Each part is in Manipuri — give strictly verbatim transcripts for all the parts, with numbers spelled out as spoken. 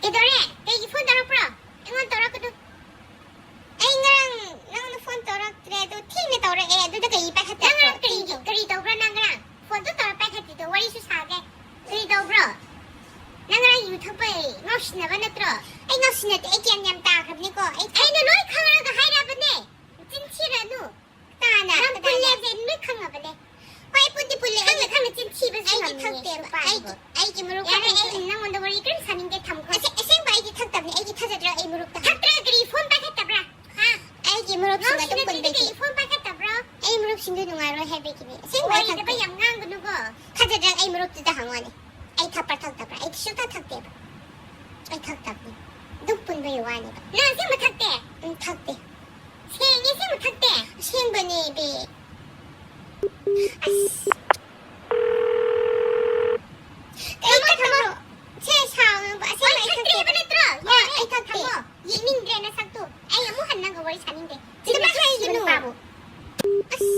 ꯀꯩꯗꯧꯔꯦ? ꯀꯩꯒꯤ ꯐꯣꯟ ꯇꯧꯔꯛꯄ꯭ꯔꯣ? ꯑꯩꯉꯣꯟꯗ ꯇꯧꯔꯛꯀꯅꯨ꯫ ꯑꯩ ꯉꯔꯥꯡ ꯅꯪꯉꯣꯟꯗ ꯐꯣꯟ ꯇꯧꯔꯛꯇ꯭ꯔꯦ, ꯑꯗꯣ ꯊꯦꯡꯅ ꯇꯧꯔꯛꯑꯦ, ꯑꯗꯨꯗ ꯀꯩꯒꯤ ꯄꯥꯏꯈꯠꯇꯦ? ꯅꯪ ꯉꯔꯥꯡ ꯀꯔꯤꯒꯤ, ꯀꯔꯤ ꯇꯧꯕ꯭ꯔꯥ? ꯅꯪ ꯉꯔꯥꯡ ꯐꯣꯟꯁꯨ ꯇꯧꯔ ꯄꯥꯏꯈꯠꯇꯦꯗꯣ, ꯋꯥꯔꯤꯁꯨ ꯁꯥꯗꯦ꯫ ꯀꯔꯤ ꯇꯧꯕ꯭ꯔꯣ? ꯅꯪ ꯉꯔꯥꯡ ꯌꯨ ꯊꯛꯄꯩ ꯉꯥꯎꯁꯤꯟꯅꯕ ꯅꯠꯇ꯭ꯔꯣ? ꯑꯩ ꯉꯥꯎꯁꯤꯟꯅꯗꯦ, ꯑꯩ ꯒ꯭ꯌꯥꯟ ꯌꯥꯝ ꯇꯥꯈ꯭ꯔꯕꯅꯤꯀꯣ꯫ ꯑꯩ ꯑꯩꯅ ꯂꯣꯏ ꯈꯪꯉꯒ ꯍꯥꯏꯔꯕꯅꯦ꯫ ꯆꯤꯟ ꯊꯤꯔꯅꯨ꯫ ꯀꯅꯥꯅ? ꯅꯪ ꯀꯅꯥꯅ? ꯄꯨꯜꯂꯦ ꯍꯥꯏꯕꯁꯦ ꯑꯩ ꯂꯣꯏ ꯈꯪꯉꯕꯅꯦ꯫ ꯍꯣꯏ, ꯑꯩ ꯄꯨꯟꯗꯤ ꯄꯨꯜꯂꯦ꯫ ꯈꯪꯅ ꯑꯩ, ꯈꯪꯅ ꯆꯤꯟ ꯊꯤꯕꯁꯨ ꯑꯩꯗꯤ ꯉꯝꯃꯤꯅꯦ, ꯊꯛꯇꯦꯕ꯫ ꯅꯨꯄꯥꯁꯤꯕꯨ꯫ ꯑꯩꯒꯤ, ꯑꯩꯒꯤ ꯃꯔꯨꯞ ꯌꯥꯔꯦ, ꯑꯩ ꯅꯪꯉꯣꯟꯗ ꯋꯥꯔꯤ ꯀꯔꯤꯝ ꯁꯥꯅꯤꯡꯗꯦ, ꯊꯝꯈ꯭ꯔꯣ꯫ ꯑꯁꯦ-, ꯑꯁꯦꯡꯕ ꯑꯩꯗꯤ ꯊꯛꯇꯕꯅꯦ꯫ ꯑꯩꯗꯤ ꯊꯥꯖꯗ꯭ꯔꯣ ꯑꯩ ꯃꯔꯨꯞꯇ? ꯊꯛꯇ꯭ꯔꯒ ꯀꯔꯤ ꯐꯣꯟ ꯄꯥꯏꯈꯠꯇꯕ꯭ꯔꯥ? ꯍꯥ? ꯑꯩꯒꯤ ꯃꯔꯨꯞꯁꯤꯡ ꯑꯗꯨꯝ ꯉꯥꯎꯁꯤꯟꯅꯗ꯭ꯔꯗꯤ ꯄꯨꯟꯕꯒꯤ꯫ ꯀꯔꯤ ꯐꯣꯟ ꯄꯥꯏꯈꯠꯇꯕ꯭ꯔꯣ? ꯑꯩ ꯃꯔꯨꯞꯁꯤꯡꯗꯨ ꯅꯨꯡꯉꯥꯏꯔꯣꯏ ꯍꯥꯏꯕꯒꯤꯅꯦ꯫ ꯑꯁꯦꯡꯕ ꯑꯩ ꯑꯣꯏꯗꯕ ꯊꯛꯇꯦ꯫ ꯌꯥꯝ ꯉꯥꯡꯒꯅꯨꯀꯣ꯫ ꯊꯥꯖꯗ꯭ꯔꯒ ꯑꯩ ꯃꯔꯨꯞꯇꯨꯗ ꯍꯪꯉꯣꯅꯦ꯫ ꯑꯩ ꯊꯛꯄ꯭ꯔꯥ ꯊꯛꯇꯕ꯭ꯔꯥ? ꯑꯩꯗꯤ ꯁꯨꯡꯊꯛ ꯊꯛꯇꯦꯕ꯫ ꯑꯩ ꯊꯛꯇꯕꯅꯦ꯫ ꯑꯗꯨꯝ ꯄꯨꯟꯕꯒꯤ ꯋꯥꯅꯦꯕ꯫ ꯅꯪ ꯑꯁꯦꯡꯕ ꯊꯛꯇꯦ? ꯎꯝ, ꯊꯛꯇꯦ꯫ ꯁꯦꯡꯉꯦ, ꯑꯁꯦꯡꯕ ꯊꯛꯇꯦ? ꯑꯁꯦꯡꯕꯅꯦ, ꯏꯕꯦ꯫ ꯑꯁ꯫ ꯀꯩ ꯊꯝꯃꯣ, ꯊꯛꯇꯕ꯭ꯔꯣ? ꯊꯝꯃꯣ꯫ ꯁꯦ, ꯁꯥꯎꯅꯨꯕ꯫ ꯑꯁꯦꯡꯕ ꯍꯣꯏ, ꯑꯩ ꯊꯛꯇꯦ꯫ ꯊꯛꯇ꯭ꯔꯦꯕ ꯅꯠꯇ꯭ꯔꯣ? ꯍꯣꯏ, ꯌꯥꯔꯦ, ꯑꯩ ꯊꯛꯇꯦ꯫ ꯊꯝꯃꯣ꯫ ꯌꯦꯡꯅꯤꯡꯗ꯭ꯔꯦ ꯅꯁꯛꯇꯨ꯫ ꯑꯩ ꯑꯃꯨꯛ ꯍꯟꯅ ꯅꯪꯒ ꯋꯥꯔꯤ ꯁꯥꯅꯤꯡꯗꯦ꯫ ꯑꯗꯨꯃꯥꯏ ꯁꯤꯒꯨꯝꯕ ꯍꯥꯏꯒꯅꯨ꯫ ꯅꯨꯄꯥꯕꯨ꯫ ꯑꯁ꯫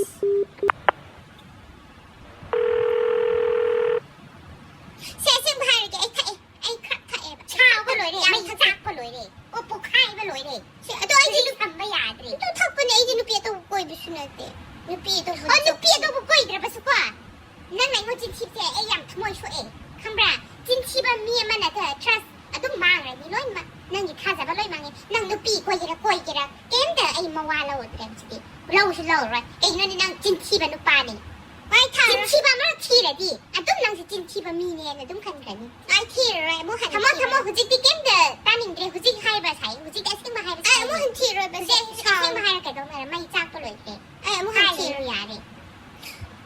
ꯁꯦ, ꯑꯁꯦꯡꯕ ꯍꯥꯏꯔꯒꯦ, ꯑꯩ ꯊꯛꯑꯦ꯫ ꯑꯩ ꯈꯔ ꯊꯛꯑꯦꯕ꯫ ꯁꯥꯎꯕ ꯂꯣꯏꯔꯦ, ꯌꯥꯝ ꯃꯩ ꯊꯛꯑꯦ꯫ ꯆꯥꯛꯄ ꯂꯣꯏꯔꯦ, ꯀꯣꯛ ꯄꯣꯛꯈꯥꯏꯕ ꯂꯣꯏꯔꯦ꯫ ꯁꯦ, ꯑꯗꯣ ꯑꯩꯗꯤ ꯁꯤꯗꯤ ꯊꯝꯕ ꯌꯥꯗ꯭ꯔꯦ꯫ ꯑꯗꯨ ꯊꯛꯄꯅꯦ, ꯑꯩꯗꯤ ꯅꯨꯄꯤ ꯑꯇꯣꯞꯄ ꯀꯣꯏꯕꯁꯨ ꯅꯠꯇꯦ꯫ ꯅꯨꯄꯤ ꯑꯇꯣꯞꯄ ꯑꯣ, ꯅꯨꯄꯤ ꯆꯠꯇꯦ꯫ ꯑꯇꯣꯞꯄ ꯀꯣꯏꯗ꯭ꯔꯕꯁꯨꯀꯣ, ꯅꯪꯅ ꯑꯩꯉꯣꯟꯗ ꯆꯤꯟ ꯊꯤꯕꯁꯦ ꯑꯩ ꯌꯥꯝ ꯊꯃꯣꯏ ꯁꯣꯛꯑꯦ, ꯈꯪꯕ꯭ꯔꯥ? ꯆꯤꯟ ꯊꯤꯕ ꯃꯤ ꯑꯃꯅ trust ꯑꯗꯨꯝ ꯃꯥꯡꯈ꯭ꯔꯅꯤ ꯂꯣꯏꯅꯃꯛ꯫ ꯅꯪꯒꯤ ꯊꯥꯖꯕ ꯂꯣꯏ ꯃꯥꯡꯉꯦ꯫ ꯅꯪ ꯅꯨꯄꯤ ꯀꯣꯏꯒꯦꯔꯥ ꯀꯣꯏꯒꯦꯔꯥ, ꯀꯩꯝꯇ ꯑꯩ ꯃꯋꯥ ꯂꯧꯗ꯭ꯔꯦ ꯍꯧꯖꯤꯛꯇꯤ꯫ ꯂꯧꯁꯨ ꯂꯧꯔꯣꯏ꯫ ꯀꯩꯒꯤꯅꯣꯗꯤ ꯅꯪ ꯆꯤꯟ ꯊꯤꯕ ꯅꯨꯄꯥꯅꯤ꯫ ꯍꯣꯏ, ꯊꯥꯔꯣꯏ꯫ ꯆꯤꯟ ꯊꯤꯕ ꯑꯃ ꯊꯤꯔꯗꯤ ꯑꯗꯨꯝ ꯅꯪꯁꯦ ꯆꯤꯟ ꯊꯤꯕ ꯃꯤꯅꯦꯅ ꯑꯗꯨꯝ ꯈꯟꯈ꯭ꯔꯅꯤ꯫ ꯑꯩ ꯊꯤꯔꯔꯣꯏ, ꯑꯃꯨꯛ ꯍꯟꯅ ꯊꯝꯃꯣ, ꯊꯤꯔꯔꯣꯏ꯫ ꯊꯝꯃꯣ, ꯍꯧꯖꯤꯛꯇꯤ ꯀꯩꯝꯇ ꯇꯥꯅꯤꯡꯗ꯭ꯔꯦ꯫ ꯍꯧꯖꯤꯛ ꯍꯥꯏꯕ ꯁꯥꯏ, ꯍꯧꯖꯤꯛꯇꯤ ꯑꯁꯦꯡꯕ ꯍꯥꯏꯕ ꯑꯩ ꯁꯥꯏ꯫ ꯑꯃꯨꯛ ꯍꯟꯅ ꯊꯤꯔꯔꯣꯏꯕ, ꯍꯧꯖꯤꯛ ꯁꯦ, ꯑꯁꯦꯡꯕ ꯁꯥꯎꯔꯦ꯫ ꯍꯥꯏꯔ ꯀꯩꯗꯧꯅꯔ ꯃꯩ ꯆꯥꯛꯄ ꯂꯣꯏꯈ꯭ꯔꯦ꯫ ꯑꯩ ꯑꯃꯨꯛ ꯍꯟꯅ ꯍꯥꯏꯔꯅꯨ ꯊꯤꯔꯔꯣꯏ꯫ ꯌꯥꯔꯦ꯫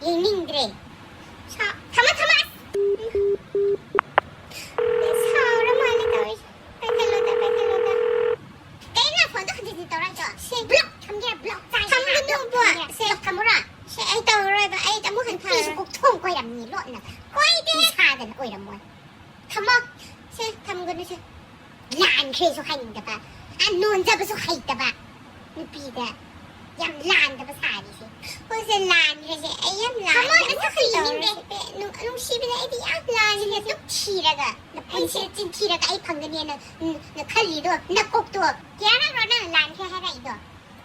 ꯌꯦꯡꯅꯤꯡꯗ꯭ꯔꯦ꯫ ꯁꯥ-, ꯊꯝꯃꯣ, ꯊꯝꯃꯣ, ꯑꯁ! ꯁꯥꯎꯔ ꯃꯥꯜꯂꯦ ꯇꯧꯔꯤꯁꯦ꯫ ꯄꯥꯏꯈꯠꯂꯣꯗ, ꯄꯥꯏꯈꯠꯂꯣꯗ꯫ ꯀꯩꯅꯣ ꯐꯣꯟꯗꯣ ꯍꯟꯖꯤꯟ ꯍꯟꯖꯤꯟ ꯇꯧꯔꯛꯏꯗꯣ? ꯁꯦ꯫ Block ꯊꯝꯒꯦꯔꯥ? Block ꯆꯥꯏ ꯍꯥꯏꯕ꯫ ꯊꯝꯒꯅꯨꯕ꯫ Block ꯊꯝꯒꯦꯔꯥ? ꯁꯦ꯫ Block ꯊꯝꯃꯨꯔꯥ? ꯁꯦ, ꯑꯩ ꯇꯧꯔꯔꯣꯏꯕ꯫ ꯑꯩ ꯑꯃꯨꯛ ꯍꯟꯅ ꯅꯨꯄꯤꯁꯨ ꯊꯥꯔꯔꯣꯏ꯫ ꯀꯣꯛꯊꯣꯡ ꯀꯣꯏꯔꯝꯅꯤ ꯂꯣꯠꯅ꯫ ꯀꯣꯏꯗꯦ꯫ ꯅꯤꯁꯥꯗꯅ ꯑꯣꯏꯔꯝꯃꯣꯏ꯫ ꯊꯝꯃꯣ꯫ ꯁꯦ, ꯊꯝꯒꯅꯨ ꯁꯦ꯫ ꯂꯥꯟꯈ꯭ꯔꯦꯁꯨ ꯍꯥꯏꯅꯤꯡꯗꯕ꯫ ꯑ, ꯅꯣꯟꯖꯕꯁꯨ ꯍꯩꯇꯕ꯫ ꯅꯨꯄꯤꯗ꯫ ꯌꯥꯝ ꯂꯥꯟꯗꯕ ꯁꯥꯔꯤꯁꯦ꯫ ꯍꯣꯏꯁꯦ, ꯂꯥꯟꯈ꯭ꯔꯦꯁꯦ꯫ ꯑꯩ ꯌꯥꯝ ꯂꯥꯟꯈ꯭ꯔꯦ꯫ ꯊꯃꯣꯏ ꯃꯁꯛ ꯌꯦꯡꯅꯤꯡꯗꯦ꯫ ꯅꯨꯡꯁꯤꯕꯤꯗ ꯑꯩꯗꯤ ꯌꯥꯝ ꯂꯥꯟꯈ꯭ꯔꯦ꯫ ꯆꯤꯟ ꯊꯤꯔꯒ, ꯅꯄꯨꯟꯁꯤꯗ ꯆꯤꯟ ꯊꯤꯔꯒ ꯑꯩ ꯐꯪꯒꯅꯤꯅ, ꯎꯝ, ꯅ ꯈꯜꯂꯤꯗꯣ, ꯅꯀꯣꯛꯇꯣ꯫ ꯀꯌꯥꯔꯛꯔꯣ ꯅꯪ ꯂꯥꯟꯈ꯭ꯔꯦ ꯍꯥꯏꯔꯛꯏꯗꯣ?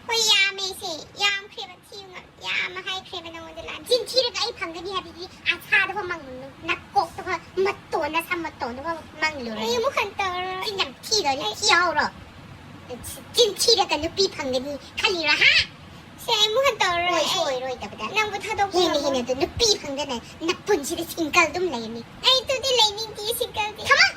ꯍꯣꯏ, ꯌꯥꯝꯃꯦ ꯁꯦ, ꯌꯥꯝꯈ꯭ꯔꯦꯕ꯫ ꯊꯤꯌꯨ ꯉꯝ-, ꯌꯥꯝ ꯍꯥꯏꯈ꯭ꯔꯦꯕ ꯅꯉꯣꯟꯗ ꯂꯥꯟ꯫ ꯆꯤꯟ ꯊꯤꯔꯒ ꯑꯩ ꯐꯪꯒꯅꯤ ꯍꯥꯏꯕꯗꯤ ꯑꯁꯥꯗꯐꯥꯎ ꯃꯪꯂꯨꯅꯨ꯫ ꯅꯀꯣꯛꯇꯐꯥꯎ ꯃꯇꯣꯟ, ꯅꯁꯝ ꯃꯇꯣꯟꯗꯐꯥꯎ ꯃꯪꯂꯨꯔꯅꯨ꯫ ꯑꯩ ꯑꯃꯨꯛ ꯍꯟꯅ ꯇꯧꯔꯔꯣꯏ꯫ ꯆꯤꯟ ꯌꯥꯝ ꯊꯤꯗꯣꯏꯅꯦ꯫ ꯑꯩ ꯊꯤꯍꯧꯔꯣ꯫ ꯆꯤꯟ ꯊꯤꯔꯒ ꯅꯨꯄꯤ ꯐꯪꯒꯅꯤ ꯈꯜꯂꯤꯔꯥ, ꯍꯥ? ꯁꯦ, ꯑꯩ ꯑꯃꯨꯛ ꯍꯟꯅ ꯇꯧꯔꯔꯣꯏ꯫ ꯑꯣꯏꯁꯨ ꯑꯩ ꯑꯣꯏꯔꯣꯏꯗꯕꯗ꯫ ꯅꯪꯕꯨ ꯊꯥꯗꯣꯛꯄ ꯍꯦꯟꯅ ꯉꯝꯃꯣꯏ꯫ ꯍꯦꯟꯅ ꯑꯗꯨ ꯅꯨꯄꯤ ꯐꯪꯗꯅ ꯅꯄꯨꯟꯁꯤꯗ ꯁꯤꯡꯒꯜ ꯑꯗꯨꯝ ꯂꯩꯔꯅꯤ꯫ ꯑꯩ ꯑꯗꯨꯗꯤ ꯂꯩꯅꯤꯡꯗꯦ ꯁꯤꯡꯒꯜꯗꯤ꯫ ꯊꯃꯣꯏ